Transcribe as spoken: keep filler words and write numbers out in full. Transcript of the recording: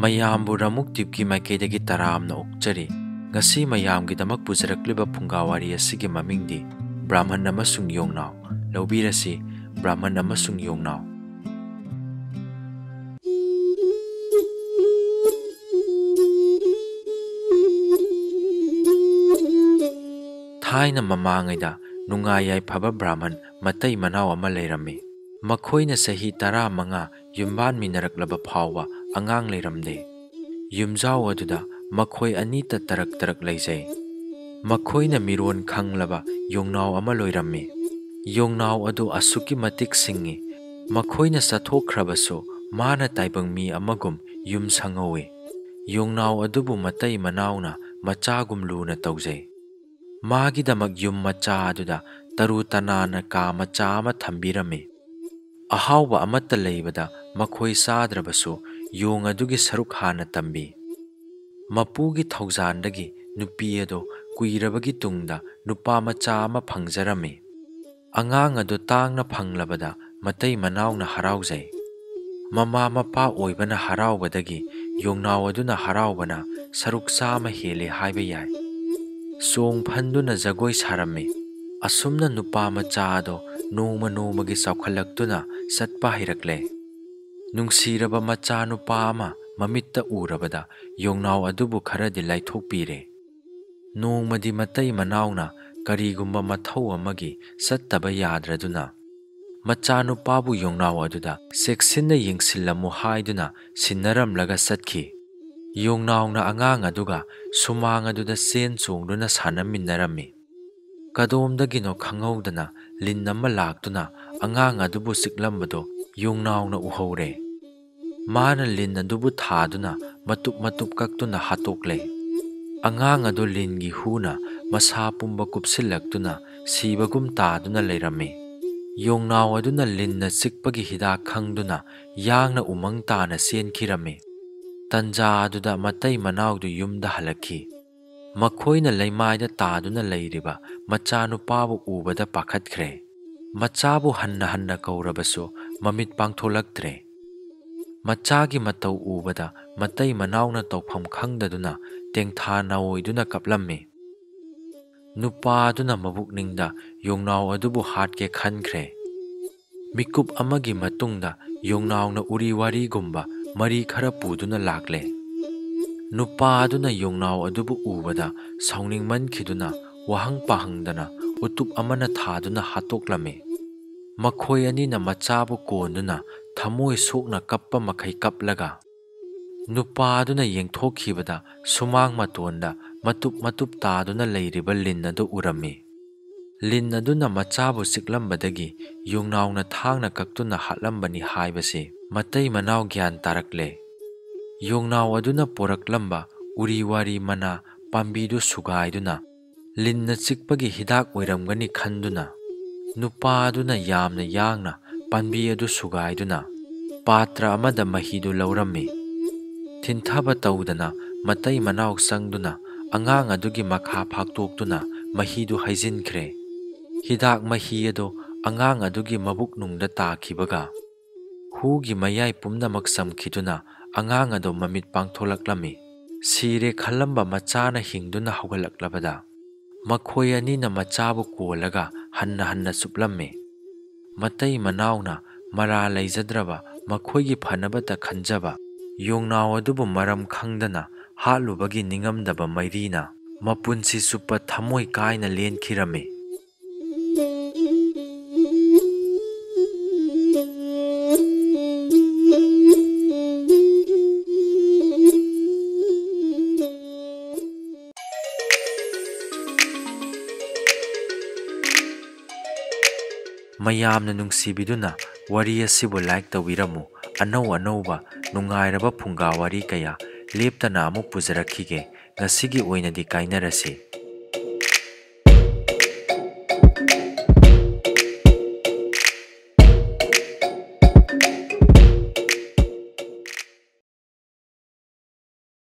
ꯃꯌꯥꯝꯕꯨ ꯔꯃꯨꯛ ꯗꯤꯞꯀꯤ ꯃꯥꯏꯀꯩꯗꯒꯤ ꯇꯔꯥꯝꯅ ꯑꯣꯛꯆꯔꯤ꯫ ꯉꯁꯤ ꯃꯌꯥꯝꯒꯤꯗꯃꯛ ꯄꯨꯖꯔꯛꯂꯤꯕ ꯐꯨꯡꯒꯥ ꯋꯥꯔꯤ ꯑꯁꯤꯒꯤ ꯃꯃꯤꯡꯗꯤ ꯕ꯭ꯔꯥꯍꯃꯟ ꯑꯃꯁꯨꯡ ꯌꯣꯡꯅꯥꯎ꯫ ꯂꯧꯕꯤꯔꯁꯤ, ꯕ꯭ꯔꯥꯍꯃꯟ ꯑꯃꯁꯨꯡ ꯌꯣꯡꯅꯥꯎ꯫ ꯊꯥꯏꯅ ꯃꯃꯥꯡꯉꯩꯗ ꯅꯨꯡꯉꯥꯏ ꯌꯥꯏꯐꯕ ꯕ꯭ꯔꯥꯍꯃꯟ ꯃꯇꯩ ꯃꯅꯥꯎ ꯑꯃ ꯂꯩꯔꯝꯃꯤ꯫ ꯃꯈꯣꯏꯅ ꯆꯍꯤ ꯇꯔꯥꯃꯉꯥ ꯌꯨꯝꯕꯥꯟꯃꯤꯟꯅꯔꯛꯂꯕ ꯐꯥꯎꯕ ꯑꯉꯥꯡ ꯂꯩꯔꯝꯗꯦ꯫ ꯌꯨꯝꯖꯥꯎ ꯑꯗꯨꯗ ꯃꯈꯣꯏ ꯑꯅꯤꯇ ꯇꯔꯛ ꯇꯔꯛ ꯂꯩꯖꯩ꯫ ꯃꯈꯣꯏꯅ ꯃꯤꯔꯣꯟ ꯈꯪꯂꯕ ꯌꯣꯡꯅꯥꯎ ꯑꯃ ꯂꯣꯏꯔꯝꯃꯤ꯫ ꯌꯣꯡꯅꯥꯎ ꯑꯗꯨ ꯑꯁꯨꯛꯀꯤ ꯃꯇꯤꯛ ꯁꯤꯡꯏ, ꯃꯈꯣꯏꯅ ꯆꯠꯊꯣꯛꯈ꯭ꯔꯕꯁꯨ ꯃꯥꯅ ꯇꯥꯏꯕꯪ ꯃꯤ ꯑꯃꯒꯨꯝ ꯌꯨꯝ ꯁꯪꯍꯧꯏ꯫ ꯌꯣꯡꯅꯥꯎ ꯑꯗꯨꯕꯨ ꯃꯇꯩ ꯃꯅꯥꯎꯅ ꯃꯆꯥꯒꯨꯝ ꯂꯨꯅ ꯇꯧꯖꯩ꯫ ꯃꯥꯒꯤꯗꯃꯛ ꯌꯨꯝ ꯃꯆꯥ ꯑꯗꯨꯗ ꯇꯔꯨ ꯇꯅꯥꯟꯅ ꯀꯥ ꯃꯆꯥ ꯑꯃ ꯊꯝꯕꯤꯔꯝꯃꯤ꯫ ꯑꯍꯥꯎꯕ ꯑꯃꯠꯇ ꯂꯩꯕꯗ ꯃꯈꯣꯏ ꯆꯥꯗ꯭ꯔꯕꯁꯨ ꯌꯣꯡ ꯑꯗꯨꯒꯤ ꯁꯔꯨꯛ ꯍꯥꯟꯅ ꯇꯝꯕꯤ꯫ ꯃꯄꯨꯒꯤ ꯊꯧꯖꯥꯟꯗꯒꯤ ꯅꯨꯄꯤ ꯑꯗꯨ ꯀꯨꯏꯔꯕꯒꯤ ꯇꯨꯡꯗ ꯅꯨꯄꯥ ꯃꯆꯥ ꯑꯃ ꯐꯪꯖꯔꯝꯃꯤ꯫ ꯑꯉꯥꯡ ꯑꯗꯨ ꯇꯥꯡꯅ ꯐꯪꯂꯕꯗ ꯃꯇꯩ ꯃꯅꯥꯎꯅ ꯍꯔꯥꯎꯖꯩ꯫ ꯃꯃꯥ ꯃꯄꯥ ꯑꯣꯏꯕꯅ ꯍꯔꯥꯎꯕꯗꯒꯤ ꯌꯣꯡꯅꯥꯎ ꯑꯗꯨꯅ ꯍꯔꯥꯎꯕꯅ ꯁꯔꯨꯛ ꯆꯥꯝꯃ ꯍꯦꯜꯂꯦ ꯍꯥꯏꯕ ꯌꯥꯏ꯫ ꯆꯣꯡ ꯐꯟꯗꯨꯅ ꯖꯒꯣꯏ ꯁꯥꯔꯝꯃꯤ꯫ ꯑꯁꯨꯝꯅ ꯅꯨꯄꯥ ꯃꯆꯥ ꯑꯗꯣ ꯅꯣꯡꯃ ꯅꯣꯡꯃꯒꯤ ꯆꯥꯎꯈꯠꯂꯛꯇꯨꯅ ꯆꯠꯄ ꯍꯩꯔꯛꯂꯦ꯫ ꯅꯨꯡꯁꯤꯔꯕ ꯃꯆꯥꯅꯨꯄꯥ ꯑꯃ ꯃꯃꯤꯠꯇ ꯎꯔꯕꯗ ꯌꯣꯡꯅꯥꯎ ꯑꯗꯨꯕꯨ ꯈꯔꯗꯤ ꯂꯥꯏꯊꯣꯛꯄꯤꯔꯦ꯫ ꯅꯣꯡꯃꯗꯤ ꯃꯇꯩ ꯃꯅꯥꯎꯅ ꯀꯔꯤꯒꯨꯝꯕ ꯃꯊꯧ ꯑꯃꯒꯤ ꯆꯠꯇꯕ ꯌꯥꯗ꯭ꯔꯗꯨꯅ ꯃꯆꯥꯅꯨꯄꯥꯕꯨ ꯌꯣꯡꯅꯥꯎ ꯑꯗꯨꯗ ꯆꯦꯛꯁꯤꯟꯅ ꯌꯦꯡꯁꯤꯜꯂꯝꯃꯨ ꯍꯥꯏꯗꯨꯅ ꯁꯤꯟꯅꯔꯝꯂꯒ ꯆꯠꯈꯤ꯫ ꯌꯣꯡꯅꯥꯎꯅ ꯑꯉꯥꯡ ꯑꯗꯨꯒ ꯁꯨꯃꯥꯡ ꯑꯗꯨꯗ ꯆꯦꯟ ꯆꯣꯡꯗꯨꯅ ꯁꯥꯟꯅꯃꯤꯟꯅꯔꯝꯃꯤ꯫ ꯀꯗꯣꯝꯗꯒꯤꯅꯣ ꯈꯪꯍꯧꯗꯅ ꯂꯤꯟ ꯑꯃ ꯂꯥꯛꯇꯨꯅ ꯑꯉꯥꯡ ꯑꯗꯨꯕꯨ ꯆꯤꯛꯂꯝꯕꯗꯨ ꯌꯣꯡꯅꯥꯎꯅ ꯎꯍꯧꯔꯦ꯫ ꯃꯥꯅ ꯂꯤꯟ ꯑꯗꯨꯕꯨ ꯊꯥꯗꯨꯅ ꯃꯇꯨꯞ ꯃꯇꯨꯞ ꯀꯛꯇꯨꯅ ꯍꯥꯠꯇꯣꯛꯂꯦ꯫ ꯑꯉꯥꯡ ꯑꯗꯨ ꯂꯤꯟꯒꯤ ꯍꯨꯅ ꯃꯁꯥ ꯄꯨꯝꯕ ꯀꯨꯞꯁꯤꯜꯂꯛꯇꯨꯅ ꯁꯤꯕꯒꯨꯝ ꯇꯥꯗꯨꯅ ꯂꯩꯔꯝꯃꯤ꯫ ꯌꯣꯡꯅꯥꯎ ꯑꯗꯨꯅ ꯂꯤꯟꯅ ꯆꯤꯛꯄꯒꯤ ꯍꯤꯗꯥꯛ ꯈꯪꯗꯨꯅ ꯌꯥꯡꯅ ꯎꯃꯪ ꯇꯥꯅ ꯆꯦꯟꯈꯤꯔꯝꯃꯤ꯫ ꯇꯟꯖꯥ ꯑꯗꯨꯗ ꯃꯇꯩ ꯃꯅꯥꯎꯗꯨ ꯌꯨꯝꯗ ꯍꯜꯂꯛꯈꯤ꯫ ꯃꯈꯣꯏꯅ ꯂꯩꯃꯥꯏꯗ ꯇꯥꯗꯨꯅ ꯂꯩꯔꯤꯕ ꯃꯆꯥꯅꯨꯄꯥꯕꯨ ꯎꯕꯗ ꯄꯥꯈꯠꯈ꯭ꯔꯦ꯫ ꯃꯆꯥꯕꯨ ꯍꯟꯅ ꯍꯟꯅ ꯀꯧꯔꯕꯁꯨ ꯃꯃꯤꯠ ꯄꯥꯡꯊꯣꯛꯂꯛꯇ꯭ꯔꯦ꯫ ꯃꯆꯥꯒꯤ ꯃꯇꯧ ꯎꯕꯗ ꯃꯇꯩ ꯃꯅꯥꯎꯅ ꯇꯧꯐꯝ ꯈꯪꯗꯗꯨꯅ ꯇꯦꯡꯊꯥ ꯅꯥꯑꯣꯏꯗꯨꯅ ꯀꯞꯂꯝꯃꯤ꯫ ꯅꯨꯄꯥ ꯑꯗꯨꯅ ꯃꯕꯨꯛꯅꯤꯡꯗ ꯌꯣꯡꯅꯥꯎ ꯑꯗꯨꯕꯨ ꯍꯥꯠꯀꯦ ꯈꯟꯈ꯭ꯔꯦ꯫ ꯃꯤꯀꯨꯞ ꯑꯃꯒꯤ ꯃꯇꯨꯡꯗ ꯌꯣꯡꯅꯥꯎꯅ ꯎꯔꯤ ꯋꯥꯔꯤꯒꯨꯝꯕ ꯃꯔꯤ ꯈꯔ ꯄꯨꯗꯨꯅ ꯂꯥꯛꯂꯦ꯫ ꯅꯨꯄꯥ ꯑꯗꯨꯅ ꯌꯣꯡꯅꯥꯎ ꯑꯗꯨꯕꯨ ꯎꯕꯗ ꯁꯥꯎꯅꯤꯡꯃꯟꯈꯤꯗꯨꯅ ꯋꯥꯍꯪ ꯄꯥꯍꯪꯗꯅ ꯎꯇꯨꯞ ꯑꯃꯅ ꯊꯥꯗꯨꯅ ꯍꯥꯠꯇꯣꯛꯂꯝꯃꯤ꯫ ꯃꯈꯣꯏ ꯑꯅꯤꯅ ꯃꯆꯥꯕꯨ ꯀꯣꯟꯗꯨꯅ ꯊꯃꯣꯏ ꯁꯣꯛꯅ ꯀꯞꯄ ꯃꯈꯩ ꯀꯞꯂꯒ, ꯅꯨꯄꯥ ꯑꯗꯨꯅ ꯌꯦꯡꯊꯣꯛꯈꯤꯕꯗ ꯁꯨꯃꯥꯡ ꯃꯇꯣꯟꯗ ꯃꯇꯨꯞ ꯃꯇꯨꯞ ꯇꯥꯗꯨꯅ ꯂꯩꯔꯤꯕ ꯂꯤꯟ ꯑꯗꯨ ꯎꯔꯝꯃꯤ꯫ ꯂꯤꯟ ꯑꯗꯨꯅ ꯃꯆꯥꯕꯨ ꯆꯤꯛꯂꯝꯕꯗꯒꯤ ꯌꯣꯡꯅꯥꯎꯅ ꯊꯥꯡꯅ ꯀꯛꯇꯨꯅ ꯍꯥꯠꯂꯝꯕꯅꯤ ꯍꯥꯏꯕꯁꯤ ꯃꯇꯩ ꯃꯅꯥꯎ ꯒ꯭ꯌꯥꯟ ꯇꯥꯔꯛꯂꯦ꯫ ꯌꯣꯡꯅꯥꯎ ꯑꯗꯨꯅ ꯄꯣꯔꯛꯂꯝꯕ ꯎꯔꯤ ꯋꯥꯔꯤ ꯃꯅꯥ ꯄꯥꯝꯕꯤꯗꯨ ꯁꯨꯒꯥꯏꯗꯨꯅ ꯂꯤꯟꯅ ꯆꯤꯛꯄꯒꯤ ꯍꯤꯗꯥꯛ ꯑꯣꯏꯔꯝꯒꯅꯤ ꯈꯟꯗꯨꯅ, ꯅꯨꯄꯥ ꯑꯗꯨꯅ ꯌꯥꯝꯅ ꯌꯥꯡꯅ ꯄꯥꯝꯕꯤ ꯑꯗꯨ ꯁꯨꯒꯥꯏꯗꯨꯅ ꯄꯥꯇ꯭ꯔ ꯑꯃꯗ ꯃꯍꯤꯗꯨ ꯂꯧꯔꯝꯃꯤ꯫ ꯊꯤꯟꯊꯕ ꯇꯧꯗꯅ ꯃꯇꯩ ꯃꯅꯥꯎ ꯆꯪꯗꯨꯅ ꯑꯉꯥꯡ ꯑꯗꯨꯒꯤ ꯃꯈꯥ ꯐꯥꯛꯇꯣꯛꯇꯨꯅ ꯃꯍꯤꯗꯨ ꯍꯩꯖꯤꯟꯈ꯭ꯔꯦ꯫ ꯍꯤꯗꯥꯛ ꯃꯍꯤ ꯑꯗꯨ ꯑꯉꯥꯡ ꯑꯗꯨꯒꯤ ꯃꯕꯨꯛꯅꯨꯡꯗ ꯇꯥꯈꯤꯕꯒ, ꯍꯨꯒꯤ ꯃꯌꯥꯏ ꯄꯨꯝꯅꯃꯛ ꯆꯝꯈꯤꯗꯨꯅ ꯑꯉꯥꯡ ꯑꯗꯨ ꯃꯃꯤꯠ ꯄꯥꯡꯊꯣꯛꯂꯛꯂꯝꯃꯤ꯫ ꯁꯤꯔꯦ ꯈꯜꯂꯝꯕ ꯃꯆꯥꯅ ꯍꯤꯡꯗꯨꯅ ꯍꯧꯒꯠꯂꯛꯂꯕꯗ, ꯃꯈꯣꯏ ꯑꯅꯤꯅ ꯃꯆꯥꯕꯨ ꯀꯣꯜꯂꯒ ꯍꯟꯅ ꯍꯟꯅ ꯆꯨꯞꯂꯝꯃꯤ꯫ ꯃꯇꯩ ꯃꯅꯥꯎꯅ ꯃꯔꯥ ꯂꯩꯖꯗ꯭ꯔꯕ ꯃꯈꯣꯏꯒꯤ ꯐꯅꯕꯇ ꯈꯟꯖꯕ ꯌꯣꯡꯅꯥꯎ ꯑꯗꯨꯕꯨ ꯃꯔꯝ ꯈꯪꯗꯅ ꯍꯥꯠꯂꯨꯕꯒꯤ ꯅꯤꯡꯉꯝꯗꯕ ꯃꯩꯔꯤꯅ ꯃꯄꯨꯟꯁꯤ ꯆꯨꯞꯄ ꯊꯃꯣꯏ ꯀꯥꯏꯅ ꯂꯦꯟꯈꯤꯔꯝꯃꯤ꯫ ꯃꯌꯥꯝꯅ ꯅꯨꯡꯁꯤꯕꯤꯗꯨꯅ ꯋꯥꯔꯤ ꯑꯁꯤꯕꯨ like ꯇꯧꯕꯤꯔꯝꯃꯨ꯫ ꯑꯅꯧ ꯑꯅꯧꯕ ꯅꯨꯡꯉꯥꯏꯔꯕ ꯐꯨꯡꯒꯥ ꯋꯥꯔꯤ ꯀꯌꯥ ꯂꯦꯞꯇꯅ ꯑꯃꯨꯛ ꯄꯨꯖꯔꯛꯈꯤꯒꯦ꯫ ꯉꯁꯤꯒꯤ ꯑꯣꯏꯅꯗꯤ ꯀꯥꯏꯅꯔꯁꯤ꯫